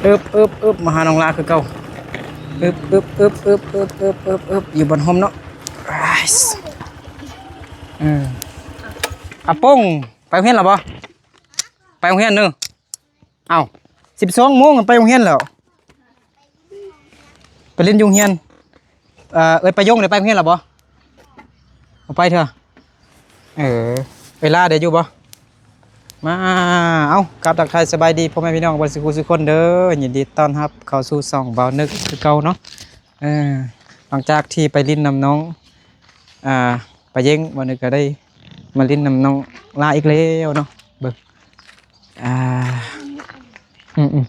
ອຶບ ອຶບ ອຶບ ມາຫານ້ອງຫຼ້າຄືເກົ່າ. ອຶບ ອຶບ ອຶບ ຢູ່ບ່ອນຮົ່ມເນາະ. ອາ ອາປົງ ໄປໂຮງຮຽນແລ້ວບໍ່? ໄປໂຮງຮຽນເດີ. ເອົ້າ ສິບສອງໂມງໄປໂຮງຮຽນແລ້ວ. ໄປຫຼິ້ນຢູ່ໂຮງຮຽນ. ເອີ ເອີຍປາຍົງໄດ້ໄປໂຮງຮຽນແລ້ວບໍ່? ບໍ່ໄປເທື່ອ. ເອີ ເວລາໄດ້ຢູ່ບໍ່? ມາ ເອົ້າ ກັບທັກທາຍສະບາຍດີພໍ່ແມ່ພີ່ນ້ອງເບິດສູ່ຜູ້ສູ່ຄົນເດີ. ຍິນດີຕ້ອນຮັບເຂົ້າສູ່ຊ່ອງບ່າວນຶກຄືເກົ່າເນາະ. ເອີ ຫຼັງຈາກທີ່ໄປຫຼິ້ນນຳນ້ອງ ອ່າ ປາເຢັງ ບ່າວນຶກກໍໄດ້ມາຫຼິ້ນນຳນ້ອງຫຼ້າອີກແລ້ວເນາະ. ເບິ່ງ ອ່າ ອືມ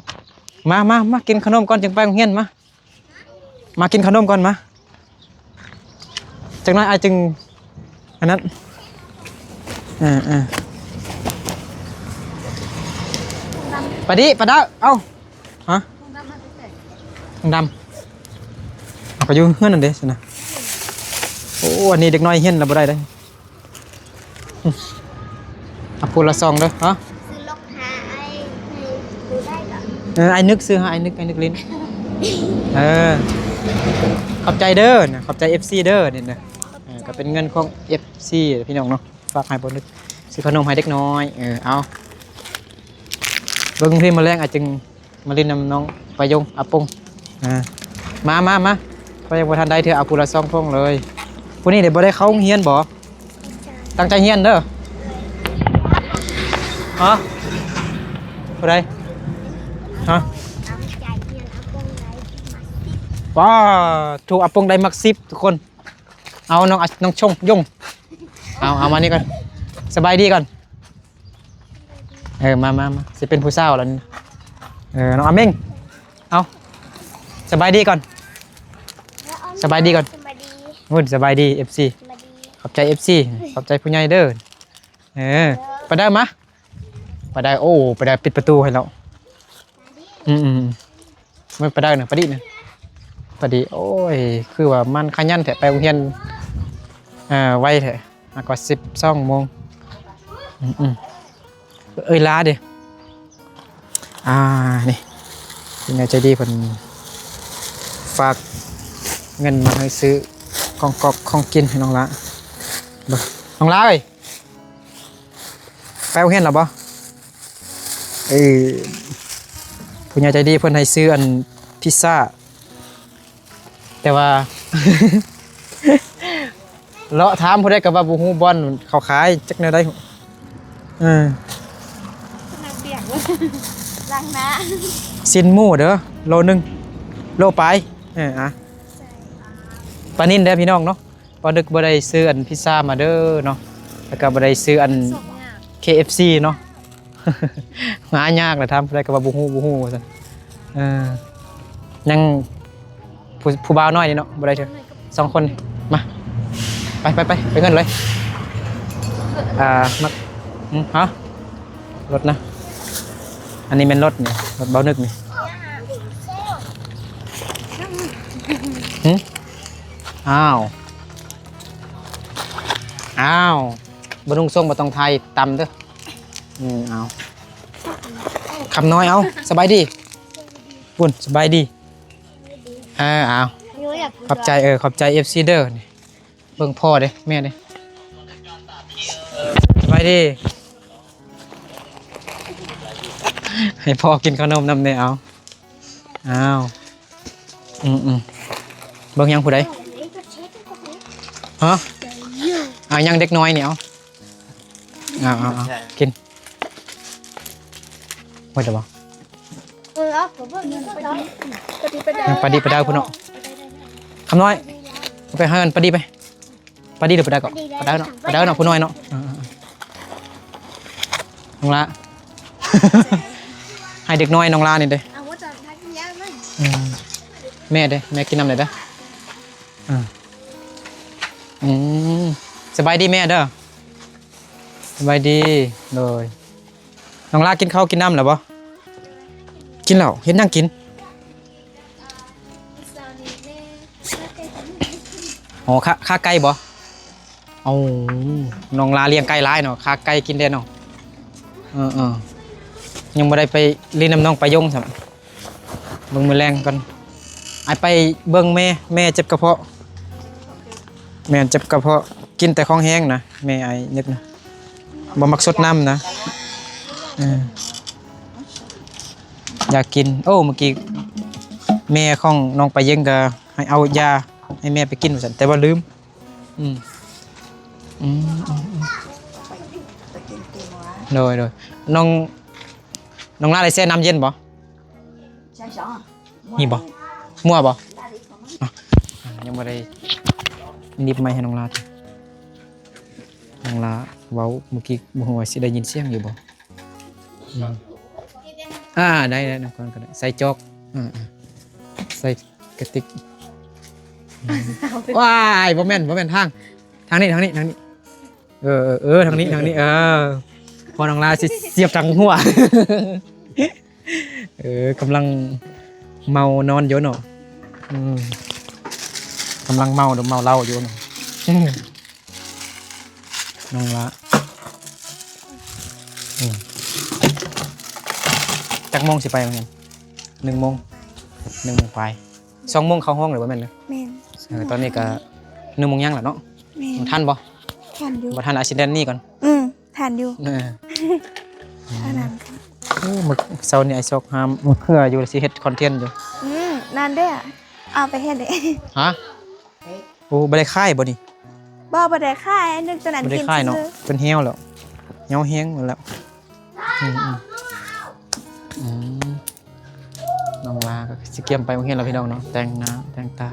ໆ ມາ ມາ ມາກິນຂະໜົມກ່ອນຈຶ່ງໄປໂຮງຮຽນ. ມາ ມາກິນຂະໜົມກ່ອນ ມາ ຈັກໜ້ອຍອ້າຍຈຶ່ງອັນນັ້ນ. ເອີ ເອີ ປາດີ ປາດາ ເອົ້າ ຮະ ນ້ອງດຳ ເອົາ ກໍຢູ່ເຮືອນນັ້ນເດ້ຊັ້ນນະ. ໂອ້ ອັນນີ້ເດັກນ້ອຍຮຽນລະບໍ່ໄດ້ເດ້. ເອົາຜູ້ລະສອງເດີ. ຮະ ຊື້ລົກຫາອ້າຍໃຫ້ຜູ້ໃດກໍ ເອີ ອ້າຍນຶກຊື້ໃຫ້ອ້າຍນຶກ ອ້າຍນຶກຫຼິ້ນ. ເອີ ຂອບໃຈເດີນະ ຂອບໃຈເອັຟຊີເດີນີ້ນະ. ເອີ ກໍເປັນເງິນຂອງເອັຟຊີພີ່ນ້ອງເນາະ ຝາກໃຫ້ບ່າວນຶກຊື້ຂະໜົມໃຫ້ເດັກນ້ອຍ. ເອີ ເອົາ ເບິ່ງພີ້ ມື້ແລງອາດຈຶ່ງ ມາຫຼິ້ນນຳນ້ອງປາຍົງ ອາປົງ. ອ່າ ມາ ມາ ມາ ຂ້ອຍຍັງບໍ່ທັນໄດ້ເທື່ອ ເອົາຜູ້ລະສອງຜົ້ງເລີຍ. ຜູ້ນີ້ເດ ບໍ່ໄດ້ເຂົ້າໂຮງຮຽນບໍ? ຕັ້ງໃຈຮຽນເດີ. ຮະ ຜູ້ໃດ? ຮະ ວ້າ ຖືກອາປົງໄດ້ມັກສິບທຸກຄົນ. ເອົາ ນ້ອງ ນ້ອງຊົງ ຍົງ ເອົາ ເອົາມານີ້ກ່ອນ ສະບາຍດີກ່ອນ. ເອີ ມາ ມາ ມາ ຊິເປັນຜູ້ສາວແລ້ວນີ້. ເອີ ນ້ອງອາເມັງ ເອົາ ສະບາຍດີກ່ອນ ສະບາຍດີກ່ອນ. ສະບາຍດີ ໂອ້ຍ ສະບາຍດີ ເອັຟຊີ ສະບາຍດີ ຂອບໃຈ ເອັຟຊີ ຂອບໃຈຜູ້ໃຫຍ່ເດີ. ເອີ ປາດາ ມາ ປາດາ ໂອ້ ປາດາ ປິດປະຕູໃຫ້ແລ້ວ. ອືມໆ ມັນປາດານະ ປາດີນະ ປາດີ. ໂອ້ຍ ຄືວ່າມັນຂະຫຍັນແທ້ ໄປໂຮງຮຽນ ເອີ ໄວແທ້. ມາກວ່າສິບສອງໂມງ. ອືມໆ ເອີຍ ລາເດ. ອ່າ ນີ້ ຜູ້ໃຫຍ່ໃຈດີເພິ່ນຝາກເງິນມາໃຫ້ຊື້ຂອງກອກຂອງກິນໃຫ້ນ້ອງລາ. ເບິ່ງ ນ້ອງລາເອີຍ ໄປໂຮງຮຽນແລ້ວບໍ່? ເອີ ຜູ້ໃຫຍ່ໃຈດີເພິ່ນໃຫ້ຊື້ອັນພິຊຊາ ແຕ່ວ່າ ເລາະຖາມຜູ້ໃດກໍວ່າບໍ່ຮູ້ບ່ອນເຂົາຂາຍ ຈັກແນວໃດ. ເອີ ຊີ້ນໝູເດີ ໂລໜຶ່ງ ໂລປາຍ. ເອີ ອ່ະ ປານິນເດີພີ່ນ້ອງເນາະ. ປາດຶກບໍ່ໄດ້ຊື້ອັນພິຊຊາມາເດີເນາະ ແລ້ວກໍບໍ່ໄດ້ຊື້ອັນເຄເອັຟຊີເນາະ. ຫາຍາກລະ ຖາມຜູ້ໃດກໍວ່າບໍ່ຮູ້ ບໍ່ຮູ້ວ່າຊັ້ນ. ເອີ ຍັງ ຜູ້ ຜູ້ບ່າວນ້ອຍນີ້ເນາະ ບໍ່ໄດ້ເທື່ອ ສອງຄົນນີ້. ມາ ໄປ ໄປ ໄປ ໄປເຮືອນເລີຍ. ອ່າ ມາ ຫຶ ຮະ ລົດນະ ອັນນີ້ແມ່ນລົດນີ້ ລົດບ່າວນຶກນີ້. ຫຶ ອ້າວ ອ້າວ ບໍ່ນຸ່ງສົ່ງບໍ່ຕ້ອງຖ່າຍຕຳເດີ. ອືມ ເອົາ ຄຳນ້ອຍ ເອົາ ສະບາຍດີ ປຸ້ນ ສະບາຍດີ. ເອີ ເອົາ ຂອບໃຈ ເອີ ຂອບໃຈເອັຟຊີເດີ. ນີ້ ເບິ່ງພໍ່ເດ້ ແມ່ເດ້ ສະບາຍດີ. ໃຫ້ພໍ່ກິນຂະໜົມນຳແດ່ ເອົາ ອ້າວ ອືມໆ ເບິ່ງຫຍັງຜູ້ໃດ? ຮະ ອ່າ ຍັງເດັກນ້ອຍນີ້ ເອົາ ເອົາໆໆ ກິນ ໝົດແລ້ວບໍ່? ເອີ ເອົາ ກໍເບິ່ງ ປະດິດປະດາວ ຍັງປະດິດປະດາວພຸ້ນເນາະ. ຄຳນ້ອຍ ໄປຫາເອີ້ນປະດິດໄປ. ປາດີຫຼືປາດາເກາະ? ປາດາເນາະ ປາດາເນາະ ຜູ້ນ້ອຍເນາະ. ເອີໆໆ ນ້ອງລາ ໃຫ້ເດັກນ້ອຍນ້ອງລານີ້ເດ້. ເອີ ແມ່ເດ້ ແມ່ກິນນຳແດ່ເດີ. ເອີ ອືມ ສະບາຍດີແມ່ເດີ. ສະບາຍດີ. ໂດຍ ນ້ອງລາກິນເຂົ້າກິນນ້ຳແລ້ວບໍ່? ກິນແລ້ວ. ເຮັດຫຍັງກິນ? ອໍ ຂາ ຂາໄກ່ບໍ່? ເອົາ ນ້ອງລາລ້ຽງໄກ່ຫຼາຍເນາະ ຂາໄກ່ກິນແດ່ເນາະ. ເອີໆ ຍັງບໍ່ໄດ້ໄປຫຼິ້ນນຳນ້ອງປາຍົງຊ້ຳ. ເບິ່ງມື້ແລງກ່ອນ. ອ້າຍໄປເບິ່ງແມ່ ແມ່ເຈັບກະເພາະ. ແມ່ເຈັບກະເພາະ ກິນແຕ່ຂອງແຮງນະ ແມ່ອ້າຍນຶກນະ ບໍ່ມັກຊົດນ້ຳນະ. ເອີ ຢາກກິນ. ໂອ້ ເມື່ອກີ້ແມ່ຂອງນ້ອງປາເຢັງກໍໃຫ້ເອົາຢາໃຫ້ແມ່ໄປກິນວ່າຊັ້ນ ແຕ່ວ່າລືມ. ອືມ ອືມ ອືມ ອືມ ໂດຍ ໂດຍ. ນ້ອງ ນ້ອງຫຼ້າໄດ້ແຊ່ນ້ຳເຢັນບໍ່? ມີບໍ່? ມົ້ວບໍ່? ອ່ະ ຍັງບໍ່ໄດ້ໜີບໄມໃຫ້ນ້ອງຫຼ້າ. ນ້ອງຫຼ້າເວົ້າເມື່ອກີ້ ບໍ່ຮູ້ວ່າຊິໄດ້ຍິນສຽງຢູ່ບໍ່? ອືມ ອ່າ ໄດ້ ໄດ້ ນຳກ່ອນກໍໄດ້. ໃສ່ຈອກ ອ່າ ໃສ່ກະຕິກ. ອືມ ວ້າຍ ບໍ່ແມ່ນ ບໍ່ແມ່ນທາງ ທາງນີ້ ທາງນີ້ ທາງນີ້. ເອີ ເອີ ເອີ ທາງນີ້ ທາງນີ້. ເອີ ພໍ່ນ້ອງຫຼ້າຊິສຽບທາງຫົວ. ເອີ ກຳລັງເມົານອນຢູ່ເນາະ. ອືມ ກຳລັງເມົາ ເມົາເຫຼົ້າຢູ່ເນາະ. ອືມ ນ້ອງຫຼ້າ. ອືມ ຈັກໂມງຊິໄປໂຮງຮຽນ? ໜຶ່ງໂມງ ໜຶ່ງໂມງປາຍ. ສອງໂມງເຂົ້າຫ້ອງເລີຍບໍ່ແມ່ນເນາະ? ແມ່ນ. ເອີ ຕອນນີ້ກະໜຶ່ງໂມງຍັງລະເນາະ. ແມ່ນ. ທັນບໍ່? ທັນຢູ່. ບໍ່ທັນ ອາຊິແດນນີ້ກ່ອນ. ອືມ ທັນຢູ່. ເອີ ອັນນັ້ນ. ໂອ້ ມື້ເຊົ້ານີ້ອ້າຍຊອກຫາມະເຂືອຢູ່ ຊິເຮັດຄອນເທັນຢູ່. ອືມ ນັ້ນເດ້ ເອົາໄປເຮັດເດ້. ຮະ? ໂອ້ ບໍ່ໄດ້ຂາຍບໍ່ນີ້? ບໍ່ ບໍ່ໄດ້ຂາຍ ນຶກຕົວນັ້ນກິນຊື່ໆ. ບໍ່ໄດ້ຂາຍເນາະ ເພິ່ນຫ່ຽວແລ້ວ ຫ່ຽວແຮງແລ້ວ. ອືມ ອືມ ອືມ ນ້ອງຫຼ້າກໍຊິກຽມໄປໂຮງຮຽນແລ້ວພີ່ນ້ອງເນາະ ແຕ່ງໜ້າແຕ່ງຕາ.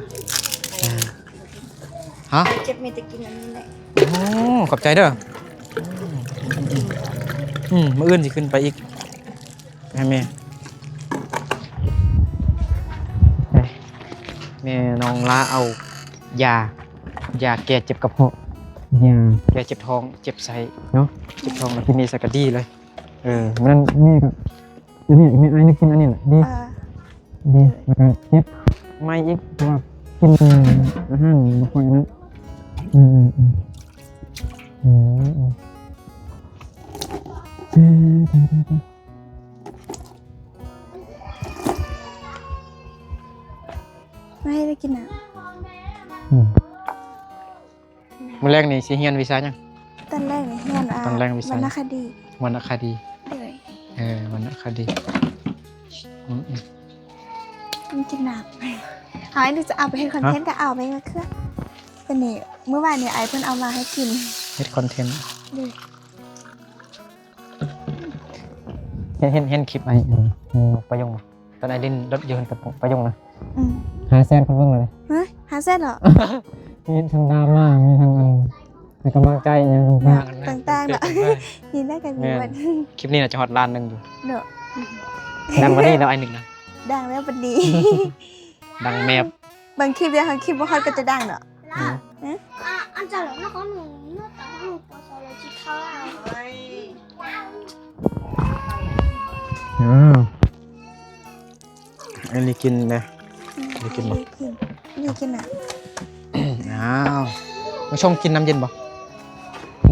ຮະ? ເຈັບ ມີແຕ່ກິນອັນນີ້ແຫຼະ. ໂອ້ ຂອບໃຈເດີ. ອືມ ອືມ ອືມ ອືມ ມື້ອື່ນຊິຂຶ້ນໄປອີກ ໃຫ້ແມ່ ແມ່ນ້ອງຫຼ້າເອົາຢາ ຢາແກ້ເຈັບກະເພາະ ຢາແກ້ເຈັບທ້ອງ ເຈັບໄສ້ເນາະ ເຈັບທ້ອງ ແລ້ວກິນນີ້ໃສ່ກະດີເລີຍ. ເອີ ມື້ນັ້ນແມ່ກໍ ອັນນີ້ແມ່ ອ້າຍນຶກກິນອັນນີ້ແຫຼະ ດີ ເອີ ດີ ແລ້ວກໍເຈັບໄໝອີກ ເພາະວ່າກິນອາຫານບໍ່ຄ່ອຍນັ້ນ. ອືມ ອືມ ອືມ ອືມ ອືມ ເອີ ໄດ້ ໄດ້ ໄດ້. ໄວ້ໄດ້ກິນນ້ຳ. ອືມ ມື້ແລງນີ້ຊິຮຽນວິຊາຫຍັງ? ຕອນແລກນີ້ຮຽນ ອ່າ ຕອນແລກວິຊາ ວັນນະຄະດີ. ວັນນະຄະດີ. ໂດຍ. ເອີ ວັນນະຄະດີ. ອືມ ອືມ ມັນກິນນ້ຳ. ເຮົາອັນນີ້ຈະເອົາໄປເຮັດຄອນເທັນ ຮະ? ກໍເອົາໄປມາເຄືອ. ອັນນີ້ ມື້ວານນີ້ອ້າຍເພິ່ນເອົາມາໃຫ້ກິນ ເຮັດຄອນເທັນ. ໂດຍ. ເຫັນ ເຫັນ ເຫັນຄລິບໄອ້ ເອີ ປະຍົງບໍ່? ຕອນໄອ້ຫຼິ້ນລົດຢູ່ຫັ້ນກັບປະຍົງນະ. ອືມ ຫ້າແສນຄົນເບິ່ງແລ້ວເດ້. ຮະ? ຫ້າແສນເນາະ? ມີທັງດາມາ ມີທັງອັນໃຫ້ກຳລັງໃຈອີ່ຫຍັງຕ່າງໆ ຕ່າງໆເນາະ. ນີ້ແຫຼະກໍມີໝົດ. ຄລິບນີ້ໜ້າຈະຮອດລ້ານໜຶ່ງຢູ່ເນາະ. ດັງກວ່ານີ້ແລ້ວໄອ້ໜຶ່ງນະ. ດັງແລ້ວບັດນີ້ ດັງແມບ. ເບິ່ງຄລິບແລ້ວ ຄັນຄລິບບໍ່ຮອດກໍຈະດັງເນາະ. ອືມ ອືມ ອ່າ ອັນນີ້ກິນເດ້. ອືມ ນີ້ກິນບໍ່? ນີ້ກິນ ນີ້ກິນນະ. ອ້າວ ມາຊົງກິນນ້ຳເຢັນບໍ່?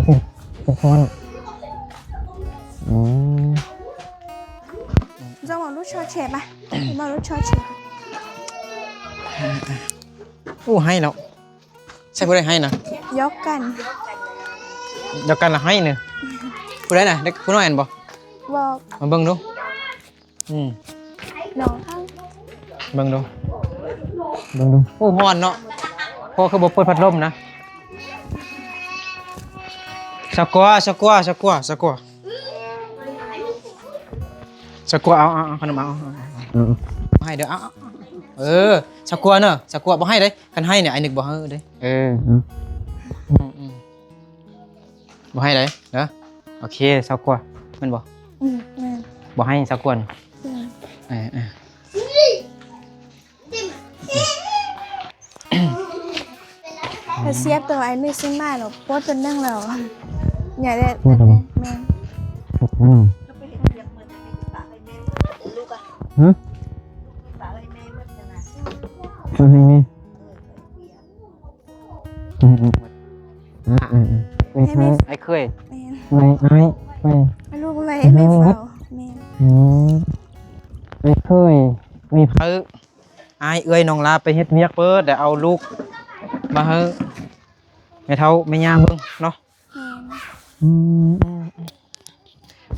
ກິນ ກິນຮ້ອນ. ອືມ ຈະເວົ້າລູກຊອແຊບະ ເວົ້າລູກຊອແຊບ. ໂອ້ ໄຫ້ເນາະ. ໃສ່ຜູ້ໃດໄຫ້ນະ? ຢອກກັນ ຢອກກັນລະໄຫ້ເນີ. ຜູ້ໃດນະ? ເດັກຜູ້ນ້ອຍຫັ້ນບໍ່? ບໍ່ ມາເບິ່ງດູ. ອືມ ນ້ອງເຮົາ. ເບິ່ງດູ ເບິ່ງດູ. ໂອ້ ຮ້ອນເນາະ. ພໍ່ຄືບໍ່ເປີດພັດລົມນະ? ສາກົວ ສາກົວ ສາກົວ ສາກົວ. ສາກົວ ເອົາ ເອົາ ເອົາຂະໜົມ ເອົາ ເອົາ ເອົາ ເອົາ ເອົາ ໃຫ້ເດີ ເອົາ ເອົາ ເອີ ສາກົວເນີ ສາກົວ ບໍ່ໃຫ້ເດ້. ຄັນໃຫ້ນີ້ ອ້າຍນຶກບໍ່ໃຫ້ເດ້. ເອີ ອືມ ອືມ ບໍ່ໃຫ້ເດ້ເດີ. ໂອເຄ ຊາວກວ່າ ແມ່ນບໍ່? ອືມ ແມ່ນ. ບໍ່ໃຫ້ຊາວກວ່າ. ອືມ ເອີ ເອີ. ເຮົາສຽບໂຕໄອ້ໜຶ່ງຊື້ມາແລ້ວ ປົດໂຕໜຶ່ງແລ້ວ ໃຫຍ່ແລ້ວ. ປົດແລ້ວບໍ່? ແມ່ນ. ປົດແລ້ວ. ຮະ? ເອົາໃຫ້ແມ່. ອືມ ອືມ ອືມ ອືມ ອ້າຍເຄີຍ. ແມ່ນ. ອ້າຍ ອ້າຍ ອ້າຍ ລູກແມ່ ແມ່ເຝົ້າ. ແມ່ນ. ອືມ ອ້າຍເຄີຍ. ມີໃຜ ອ້າຍເອື້ອຍນ້ອງລາໄປເຮັດວຽກເບີດ ແລ້ວເອົາລູກມາໃຫ້ແມ່ເຖົ້າແມ່ຍ່າເບິ່ງເນາະ. ແມ່ນ. ອືມ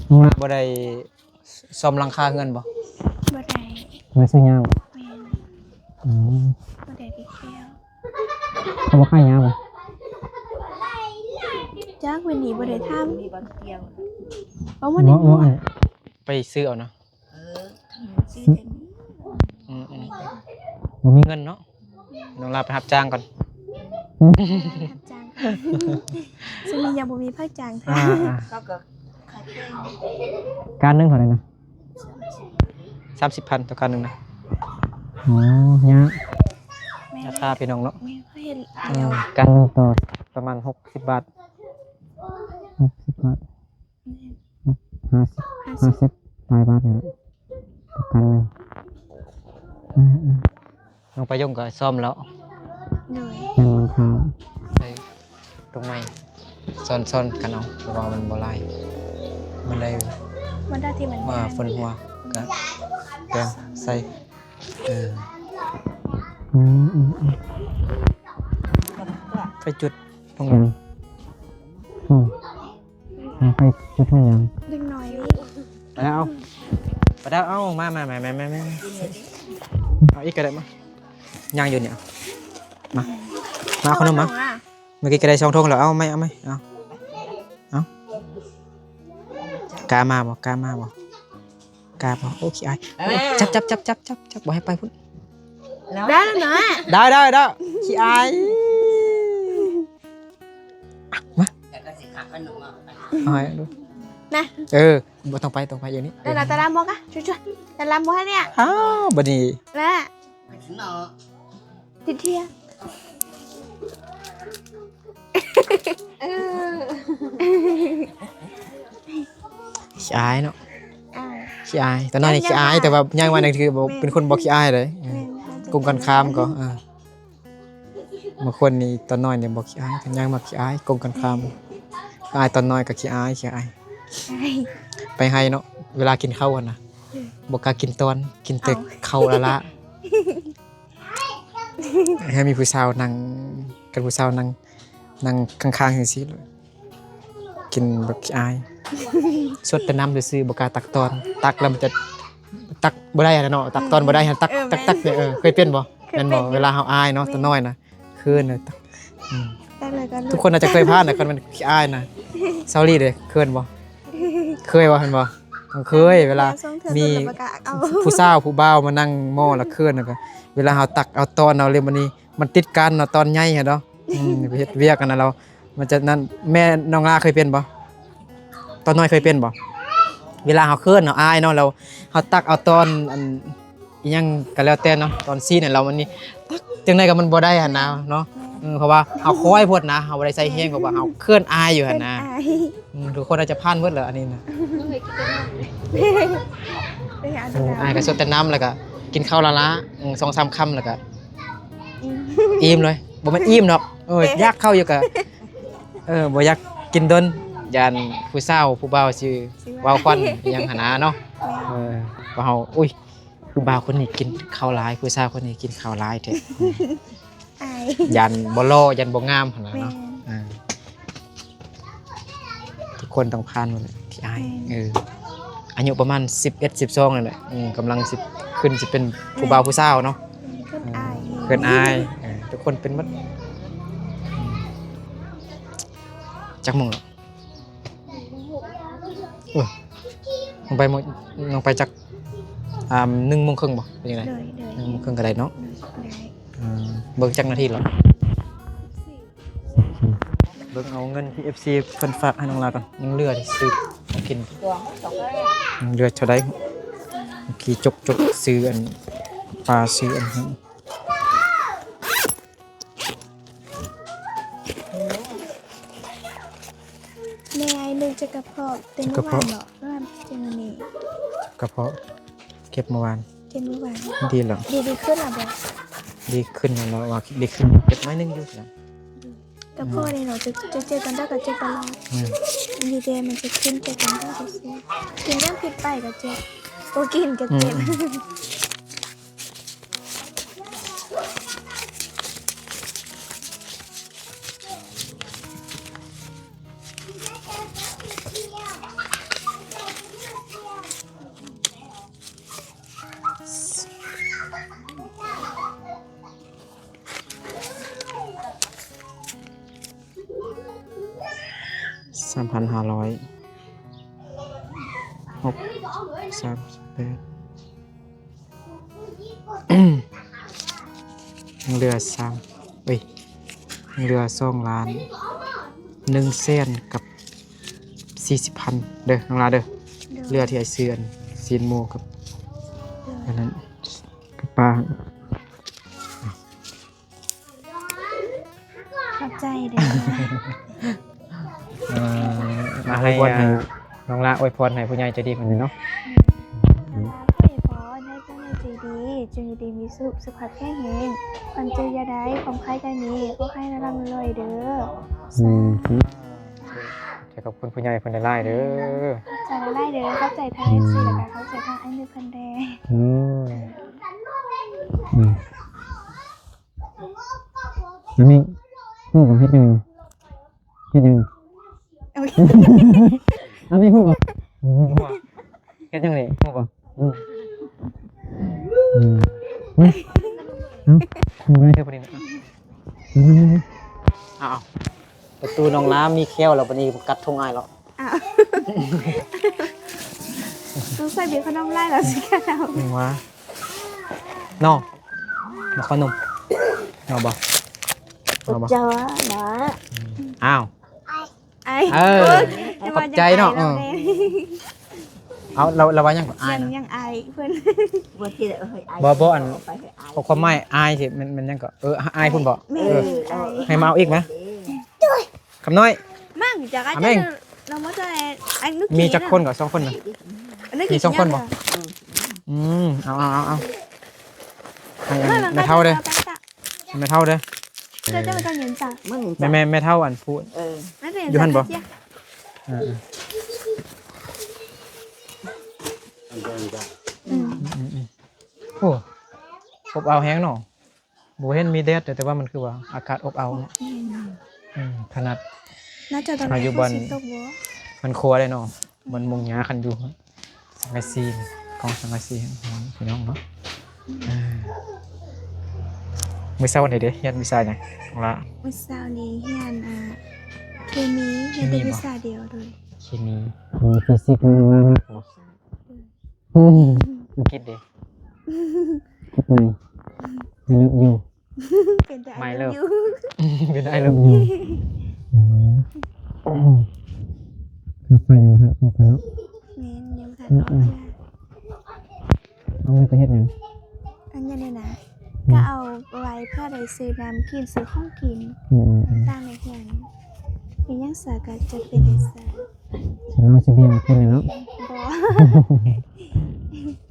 ນ້ອງລາບໍ່ໄດ້ ສ້ອມຫຼັງຄາເຮືອນບໍ່? ບໍ່ໄດ້. ບໍ່ໄດ້ຊື້ຫຍ້າບໍ່? ແມ່ນ. ອືມ ບໍ່ໄດ້ໄປກ່ຽວ. ເຂົາບໍ່ຂາຍຫຍ້າບໍ່? ຈັກ ມື້ນີ້ບໍ່ໄດ້ຖາມ. ເອົາມາ ບໍ່ ບໍ່ ໄປຊື້ເອົານະ. ເອີ ຄັນຊື້ໄດ້ມີ. ອືມໆ ບໍ່ມີເງິນເນາະ. ນ້ອງລາໄປຮັບຈ້າງກ່ອນ. ຮັບຈ້າງ. ຊ່ວງນີ້ຍັງບໍ່ມີໃຜຈ້າງແທ້. ອ່າໆ ເຂົາກໍຂາຍແພງ. ກ້ານໜຶ່ງເທົ່າໃດນະ? ສາມສິບພັນຕໍ່ກ້ານໜຶ່ງນະ. ອໍ ຍາກ. ແມ່ນ. ລາຄາພີ່ນ້ອງເນາະ. ແມ່ນ ເຂົາເຮັດ ອືມ ກ້ານໜຶ່ງຕໍ່ປະມານຫົກສິບບາດ. ຫົກສິບບາດ. ແມ່ນ. ຫ້າສິບ ຫ້າສິບ ຫ້າສິບປາຍບາດນີ້ແຫຼະ ປະກັນໜຶ່ງ. ເອີໆ ນ້ອງປາຍົງກໍຊ້ອມແລ້ວ. ໂດຍ. ແມ່ນ. ໃສ່ຕົງໃໝ່ ຊ້ອນໆກັນເອົາ ເພາະວ່າມັນບໍ່ຫຼາຍ ມັນໄດ້ ມັນໄດ້ທີ່ມັນ ວ່າຝົນຫົວ ກະ ກະໃສ່. ເອີ ອືມໆ ໄຟຈຸດຕົງຫຍັງ? ອືມ ໄຟຈຸດຕົງຫຍັງ? ເດັກນ້ອຍນີ້ ໄປເອົາ ໄປເອົາ ເອົາ ມາ ມາ ມາ ມາ ມາ ມາ ເອົາອີກກໍໄດ້ ມາ ຍ່າງຢູ່ນີ້ ເອົາ ມາ ມາ ເອົາຂະໜົມມາ. ເມື່ອກີ້ກໍໄດ້ສອງຖົງແລ້ວ ເອົາໃໝ່ ເອົາໃໝ່ ເອົາ ເອົາ ກ້າມາບໍ່? ກ້າມາບໍ່? ກ້າບໍ່? ໂອ້ ຂີ້ອາຍ. ເອີ ຈັບ ຈັບ ຈັບ ຈັບ ຈັບ ບໍ່ໃຫ້ໄປພຸ້ນ. ໄດ້ແລ້ວນະ ໄດ້ ໄດ້ ໄດ້ ຂີ້ອາຍ. ມາ ເອົາໃຫ້ດູນະ. ເອີ ບໍ່ຕ້ອງໄປ ຕ້ອງໄປຢູ່ນີ້. ຕະລາມບໍ່ກະ ຊ່ວຍໆ ຕະລາມບໍ່ໃຫ້ເລີຍ. ອ້າວ ບັດນີ້ ລະ ຕິດເທຍ. ເອີ ຂີ້ອາຍເນາະ. ອາຍ ຂີ້ອາຍ. ຕອນນ້ອຍນີ້ຂີ້ອາຍ ແຕ່ວ່າໃຫຍ່ມານີ້ຄືບໍ່ ແມ່ນ ເປັນຄົນບໍ່ຂີ້ອາຍເດ້. ເອີ ແມ່ນ ກົງກັນຂ້າມກໍ ເອີ ບາງຄົນນີ້ຕອນນ້ອຍນີ້ບໍ່ຂີ້ອາຍ ຄັນໃຫຍ່ມາຂີ້ອາຍ ກົງກັນຂ້າມ. ອາຍຕອນນ້ອຍກໍຂີ້ອາຍ ຂີ້ອາຍ. ອາຍ ໄປໄຮ່ເນາະ ເວລາກິນເຂົ້າຫັ້ນນະ ອືມ ບໍ່ກ້າກິນຕອນ ກິນແຕ່ ເອົ້າ ເຂົ້າລ້າໆ. ໃຫ້ມີຜູ້ສາວນັ່ງ ຄັນຜູ້ສາວນັ່ງ ນັ່ງຂ້າງໆຈັ່ງຊີ້ ກິນແບບຂີ້ອາຍ. ສົດແຕ່ນ້ຳຊື່ໆ ບໍ່ກ້າຕັກຕອນ ຕັກແລ້ວມັນຈະ ຕັກບໍ່ໄດ້ຫັ້ນນະເນາະ ຕັກຕອນບໍ່ໄດ້ຫັ້ນ ຕັກ ເອີ ຕັກ ແມ່ນ ຕັກນີ້. ເອີ ເຄີຍເປັນບໍ່? ເຄີຍເປັນ ແມ່ນບໍ່? ຢູ່ ເວລາເຮົາອາຍເນາະ ແມ່ນ ຕອນນ້ອຍນະ ຄືນ ອືມ ຕັກແລ້ວກໍ ທຸກຄົນອາດຈະເຄີຍຜ່ານນະ ຄັນແມ່ນຂີ້ອາຍນະ. ຊາວລີເດ້ ເຄີຍບໍ່? ເຄີຍບໍ່? ເຫັນບໍ່? ເຄີຍ ເວລາມີຜູ້ສາວຜູ້ບ່າວມານັ່ງໝໍ້ລະເຂີນ ລະກະເວລາເຮົາຕັກເອົາຕອນເອົາເລັມ ອັນນີ້ມັນຕິດກັນເນາະ ຕອນໃຫຍ່ຫັ້ນເນາະ. ອືມ ໄປເຮັດວຽກຫັ້ນນະ ລາວ ມັນຈະນັ້ນ. ແມ່ນ້ອງລາເຄີຍເປັນບໍ່? ຕອນນ້ອຍເຄີຍເປັນບໍ່? ເວລາເຮົາເຂີນເຮົາອາຍເນາະ ແລ້ວເຮົາຕັກເອົາຕອນ ອັນ ອີ່ຫຍັງກໍແລ້ວແຕ່ເນາະ ຕອນຊີ້ນໃຫ້ລາວ ມັນນີ້ຕັກຈັ່ງໃດກໍມັນບໍ່ໄດ້ຫັ້ນນະເນາະ. ເອີ ເພາະວ່າເຮົາຄອຍໂພດນະ ເຮົາບໍ່ໄດ້ໃສ່ແຮງ ເພາະວ່າເຮົາເຂີນອາຍຢູ່ຫັ້ນນະ. ອືມ ທຸກຄົນອາດຈະຜ່ານໝົດແລ້ວອັນນີ້ນະ. ໄປຫາ ອືມ ອາຍກໍສົດແຕ່ນ້ຳ ແລ້ວກໍກິນເຂົ້າລ້າໆ ອືມ ສອງສາມຄຳ ແລ້ວກໍ ອີ່ມ ອີ່ມເລີຍ. ບໍ່ແມ່ນອີ່ມດອກ ເອີ ເອີ ຢາກເຂົ້າຢູ່ ກໍ ເອີ ບໍ່ຢາກກິນດົນ ຢ້ານຜູ້ສາວຜູ້ບ່າວຊິ ຊິວ່າ ເວົ້າຄວັນອີ່ຫຍັງຫັ້ນນະເນາະ. ແມ່ນ. ເອີ ວ່າເຮົາ ອຸ້ຍ ຜູ້ບ່າວຄົນນີ້ກິນເຂົ້າຫຼາຍ ຜູ້ສາວຄົນນີ້ກິນເຂົ້າຫຼາຍແທ້. ອາຍ ຢ້ານບໍ່ຫຼໍ່ ຢ້ານບໍ່ງາມຫັ້ນນະເນາະ. ແມ່ນ. ອ່າ ທຸກຄົນຕ້ອງຜ່ານໝົດແຫຼະ ຂີ້ອາຍ. ແມ່ນ. ເອີ ອາຍຸປະມານສິບເອັດ ສິບສອງ ນັ້ນແຫຼະ. ອືມ ກຳລັງຊິຂຶ້ນຊິເປັນຜູ້ບ່າວຜູ້ສາວເນາະ. ແມ່ນ. ເຂີນອາຍ ເອີ ເຂີນອາຍ. ເອີ ທຸກຄົນເປັນໝົດ. ອືມ ຈັກໂມງແລ້ວ? ໂອ້ຍ ນ້ອງໄປ ນ້ອງໄປຈັກ ອ່າ ໜຶ່ງໂມງເຄິ່ງບໍ່ ເປັນຈັ່ງໃດ? ໂດຍ ໂດຍ ໜຶ່ງໂມງເຄິ່ງກໍໄດ້ເນາະ. ໂດຍ ໄດ້. ອ່າ ເບິ່ງຈັກນາທີແລ້ວ? ເບິ່ງເອົາເງິນທີ່ເອັຟຊີເພິ່ນຝາກໃຫ້ນ້ອງລາກ່ອນ ຍັງເຫຼືອທີ່ຊື້ຂອງກິນ ຍັງເຫຼືອເທົ່າໃດ? ໂອເຄ ຈົກໆ ຊື້ອັນ ປາ ຊື້ອັນ ແມ່ ອ້າຍນຶກຈັກກະເພາະແຕ່ມື້ວານເນາະ ວ່າຈັ່ງນີ້ ກະເພາະ ເກັບມື້ວານ ເກັບມື້ວານ ດີແລ້ວ ດີ ດີຂຶ້ນແລ້ວບໍ່? ດີຂຶ້ນແລ້ວ ວ່າດີຂຶ້ນ ເກັບໜ້ອຍໜຶ່ງຢູ່. ກະເພາະນີ້ເນາະ ຈະ ຈະເຈັບຕອນໃດກໍເຈັບຕະຫຼອດ. ອືມ ມີແຕ່ມັນຈະຂຶ້ນ ເຈັບຕອນໃດກໍເຈັບ ກິນຫຍັງຜິດໄປກໍເຈັບ ບໍ່ກິນກໍເຈັບ. ອືມ ສາມພັນຫ້າຮ້ອຍ ຫົກ ສາມສິບແປດ ຍັງເຫຼືອສາມ ເອີຍ ຍັງເຫຼືອສອງລ້ານໜຶ່ງແສນກັບສີ່ສິບພັນເດີ ນ້ອງຫຼ້າເດີ. ໂດຍ ເຫຼືອທີ່ອ້າຍຊື້ອັນຊີ້ນໝູກັບ ໂດຍ ອັນນັ້ນ ກັບປາ. ຂອບໃຈເດີ. ເອີ ມາໃຫ້ ອວຍພອນໃຫ້ ນ້ອງຫຼ້າອວຍພອນໃຫ້ຜູ້ໃຫຍ່ໃຈດີເພິ່ນເນາະ. ນ້ອງຫຼ້າອວຍພອນໃຫ້ຜູ້ໃຫຍ່ໃຈດີຈົ່ງຢູ່ດີມີສຸກ ສຸຂະພາບແຂງແຮງ ຄວາມເຈັບຢ່າໄດ້ ຄວາມໄຂ້ຢ່າມີ ຂໍໃຫ້ລ່ຳລວຍເດີ. ອືມ ສາທຸ. ຂອບໃຈຂອບຄຸນຜູ້ໃຫຍ່ເພິ່ນຫຼາຍໆເດີ. ຂອບໃຈຫຼາຍໆເດີ. ຂອບໃຈທາງເອັຟຊີ ແລ້ວກໍຂອບໃຈທາງອ້າຍໜຶ່ງເພິ່ນແດ່. ອືມ ອືມ ອັນນີ້ ຮູ້ບໍ່ ເຮັດຫຍັງ ເຮັດຫຍັງ? ໂອ້ຍ ອັນນີ້ຮູ້ບໍ່? ເຮັດຫຍັງນີ້ ຮູ້ບໍ່? ອືມ ອືມ ເອົາ ເອົາໄວ້ ເອົາ ປະຕູນ້ອງຫຼ້າມີແຂ້ວແລ້ວ ບັດນີ້ກັດທຸງອ້າຍແລ້ວ. ອ້າວ ສົງໄສບີບຂະໜົມຫຼາຍແລ້ວຊິແກ້ວ ວ່າ ເນາະ ບໍ່ ຂະໜົມ ເນາະ ບໍ່ ເອົາບໍ່? ເຈົ້າລະ ອືມ ອ້າວ ອ້າຍ ເອີ ເອີ ຂອບໃຈເນາະ ເອີ ເອົາ ລາວ ລາວວ່າຫຍັງກໍ ອ້າຍ ຍັງ ນະ ຍັງອ້າຍເພິ່ນ ບໍ່ ບໍ່ ອັນ ຄວາມໝາຍອ້າຍຊິ ມັນ ມັນຫຍັງກໍ ເອີ ອ້າຍພຸ້ນບໍ? ເອີ ໃຫ້ມາເອົາອີກນະ. ຄຳນ້ອຍ ມັງຈະກະ ອາແມ່ງ ເຈົ້ານ້ອງບໍ່ເຈົ້າແລະ ອັນ ມີຈັກຄົນກໍ ສອງຄົນນະ? ມີສອງຄົນບໍ? ອືມ ເອົາ ເອົາ ເອົາ ເອົາ ໃຫ້ແມ່ເຖົ້າເດີ ແມ່ເຖົ້າເດີ. ເຈົ້າ ເຈົ້າ ເຈົ້າຫຍັງຈ້ະ? ແມ່ ແມ່ເຖົ້າອັນຜູ້ ເອີ ຢູ່ຫັ້ນບໍ? ເອີ ອືມ ອືມ ອືມ ໂອ້ ອົບອ້າວແຮງເນາະ. ບໍ່ເຫັນມີແດດເດີ ແຕ່ວ່າມັນຄືວ່າອາກາດອົບອ້າວເນາະ. ອືມ ຂະໜາດ ໜ້າຈະຕອນນີ້ຝົນຊິຕົກບໍ່? ມັນຄົວເດ້ເນາະ ມັນມຸງຫຍ້າຄັນຢູ່ສັງກະສີ ກອງສັງກະສີ ພີ່ນ້ອງເນາະ. ເອີ ມື້ເຊົ້ານີ້ເດ້ ຮຽນວິຊາຫຍັງລະ? ມື້ເຊົ້ານີ້ຮຽນ ອ່າ ເຄມີ ຮຽນແຕ່ວິຊາດຽວເລີຍ ເຄມີ. ມີຟີຊິກ ມັນມາ ອືມ ອັງກິດເດ? ອັງກິດ I love you ເປັນແຕ່ I love you ເປັນ I love you ອືມ ອືມ ເຂົ້າໄປຢູ່ ເຂົ້າໄປເນາະ. ແມ່ນ ຍັງບໍ່ທັນອອກເທື່ອ. ເອົາເງິນໄປເຮັດຫຍັງ? ອັນນີ້ນະ ອືມ ກໍເອົາໄວ້ເພື່ອໄດ້ຊື້ນ້ຳກິນ ຊື້ຂອງກິນ ອືມ ຕ່າງໆໃນເຮືອນ. ມີຫຍັງສາກໍຈະເປັນໄດ້ໃຊ້. ເຮົາຊິບໍ່ກິນເນາະ. ບໍ່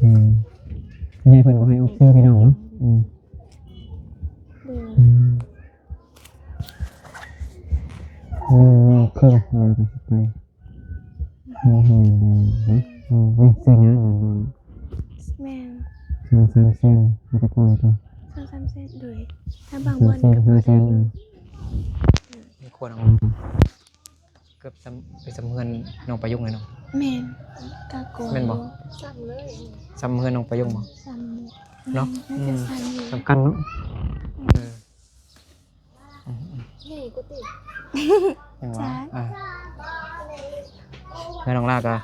ອືມ ຍາຍເພິ່ນບໍ່ໃຫ້ອອກຊື່ພີ່ນ້ອງເນາະ. ອືມ ອືມ ໜຶ່ງໂມງເຄິ່ງເຮົາກໍຊິໄປ. ໂອ້ໂຫ ອືມ ນີ້ຊື້ຫຍັງ? ແມ່ນ ສອງສາມແສນ ມີແຕ່ກອງໂຕ ສອງສາມແສນ ໂດຍ ຖ້າບາງບ່ອນກໍ ຫ້າແສນ ມີຄົນເອົາ ເກືອບສ່ຳ ໄປສ່ຳເຮືອນນ້ອງປາຍຸງເລີຍເນາະ. ແມ່ນ ກະໂກງ ແມ່ນບໍ່? ສ່ຳເລີຍ ສ່ຳເຮືອນນ້ອງປາຍຸງບໍ່? ສ່ຳເນາະ. ແມ່ນ ອືມ ສ່ຳກັນເນາະ. ເອີ ອືມ ໃຫຍ່ກວ່າຕິ ຍັງວ່າ ອ່າ ແມ່ນ້ອງຫຼ້າກໍ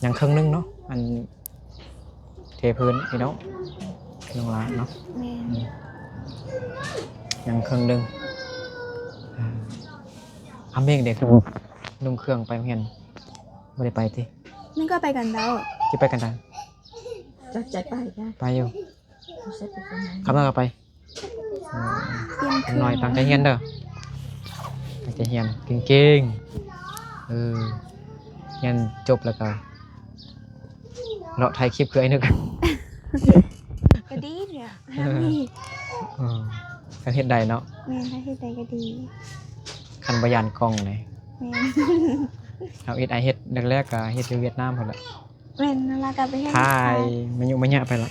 ຍັງເຄິ່ງໜຶ່ງເນາະ ອັນ ເທພື້ນພີ່ນ້ອງ ນ້ອງຫຼ້າເນາະ. ແມ່ນ ອືມ ຍັງເຄິ່ງໜຶ່ງ. ອ່າ ອາເມັງເດ ຄືນຸ່ງເຄື່ອງໄປໂຮງຮຽນ ບໍ່ໄດ້ໄປຕິ? ມັນກໍໄປກັນແລ້ວ ຊິໄປກັນໄດ໋? ຈັກຈະໄປ ໄປຢູ່ ຄຳນັ້ນກໍໄປ. ອືມ ຕຽມເຄື່ອງ ນ້ອຍຕັ້ງໃຈຮຽນເດີ ຕັ້ງໃຈຮຽນເກັ່ງໆ. ເອີ ຮຽນຈົບແລ້ວກໍເລາະຖ່າຍຄລິບຄືໄອ້ນຶກ ກໍດີເດ ເອີ ຄັນເຮັດໄດ້ເນາະ. ແມ່ນ ຖ້າເຮັດໄດ້ກໍດີ ຄັນບໍ່ຢ້ານກ້ອງເດ. ແມ່ນ ເຮົາເຮັດ ອ້າຍເຮັດແລກໆ ກໍເຮັດຢູ່ຫວຽດນາມພຸ້ນແຫຼະ. ແມ່ນ ແລ້ວກໍໄປເຮັດ ຖ່າຍ ມາຍຸມາຍະໄປລະ.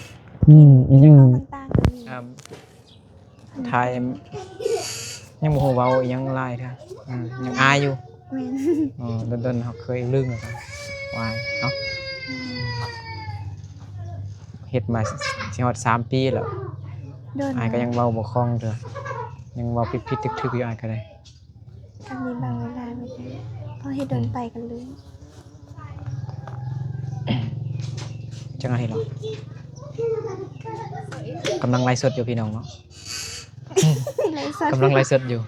ອືມ ອີຫຍັງ ກ້ອງຕ່າງໆກໍມີ ອ່າ ຖ່າຍ ຍັງບໍ່ຮູ້ເວົ້າອີຫຍັງຫຼາຍເທື່ອ ອືມ ຍັງອາຍຢູ່. ແມ່ນ ອໍ ດົນໆ ເຮົາເຄີຍລືມແລ້ວກໍວ່າເນາະ. ອືມ ເຮັດມາຊິຮອດສາມປີແລ້ວ ອ້າຍກໍຍັງເວົ້າບໍ່ຄ່ອງເທື່ອ ຍັງເວົ້າຜິດໆຖືກໆຢູ່ ອ້າຍກໍໄດ້. ກໍມີບາງເວລາ ອືມ ມັນກໍ ເຮັດດົນໄປກັນເລີຍ. ຈັກນາທີແລ້ວ? ກຳລັງໄລຟ໌ສົດຢູ່ພີ່ນ້ອງເນາະ. ໄລຟ໌ສົດ ກຳລັງໄລຟ໌ສົດຢູ່.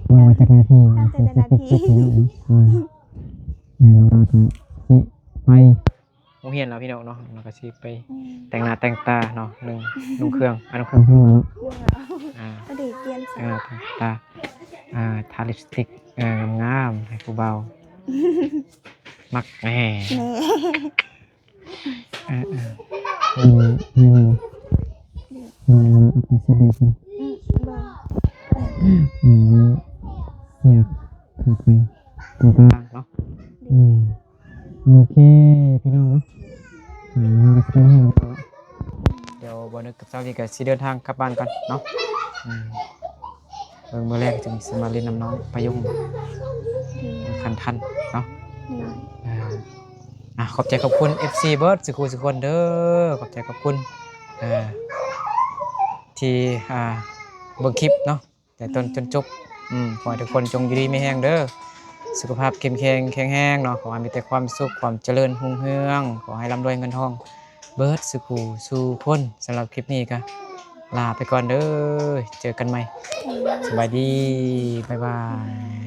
ບໍ່ວ່າຈັກນາທີ ສາມສິບນາທີ ອືມ ແລ້ວກໍຊິໄປ ໂຮງຮຽນແລ້ວພີ່ນ້ອງເນາະ, ແລ້ວກໍຊິໄປ ອືມ ແຕ່ງໜ້າແຕ່ງຕາເນາະ, ນຸ່ງ ນຸ່ງເຄື່ອງ ອາ ນຸ່ງເຄື່ອງ ອືມ ອ່າ ພໍດີປ່ຽນ ແຕ່ງໜ້າແຕ່ງຕາ ອ່າ ທາລິບສະຕິກ ເອີ ງາມໆ ໃຫ້ຜູ້ບ່າວມັກແນ່ ແນ່ ເອີໆ ເອີ ເອີ ເອີ ເອົາໄປຊິເດີ ອືມ ບໍ່ ອືມ ຢາກເຂົ້າໄປ ເນາະ ອືມ. ໂອເຄ ພີ່ນ້ອງເນາະ ອ່າ ເຮົາກໍຊິໄປເຮືອນແລ້ວ ດຽວບ່າວນຶກກັບສາວລີກໍຊິເດີນທາງກັບບ້ານກ່ອນເນາະ ອືມ ເບິ່ງມື້ແລງຈຶ່ງຊິມາຫຼິ້ນນຳນ້ອງປາຍຸງ ຄັນທັນເນາະ ເອີ ອ່າ ຂອບໃຈຂອບຄຸນ ເອັຟຊີ ເບິດສຸຄູ່ສຸຄົນເດີ ຂອບໃຈຂອບຄຸນ ເອີ ທີ່ ອ່າ ເບິ່ງຄລິບເນາະ ແຕ່ຕົ້ນຈົນຈົບ ອືມ ຂໍໃຫ້ທຸກຄົນຈົ່ງຢູ່ດີມີແຮງເດີ ສຸຂະພາບເຂັ້ມແຂງແຂງແຮງເນາະ ຂໍໃຫ້ມີແຕ່ຄວາມສຸກ ຄວາມຈະເລີນຮຸ່ງເຮືອງ ຂໍໃຫ້ລ່ຳລວຍເງິນທອງເບິດສຸຄູ່ສຸຄົນ. ສຳລັບຄລິບນີ້ກໍລາໄປກ່ອນເດີ ເຈີກັນໃໝ່ ສະບາຍດີ ບາຍບາຍ.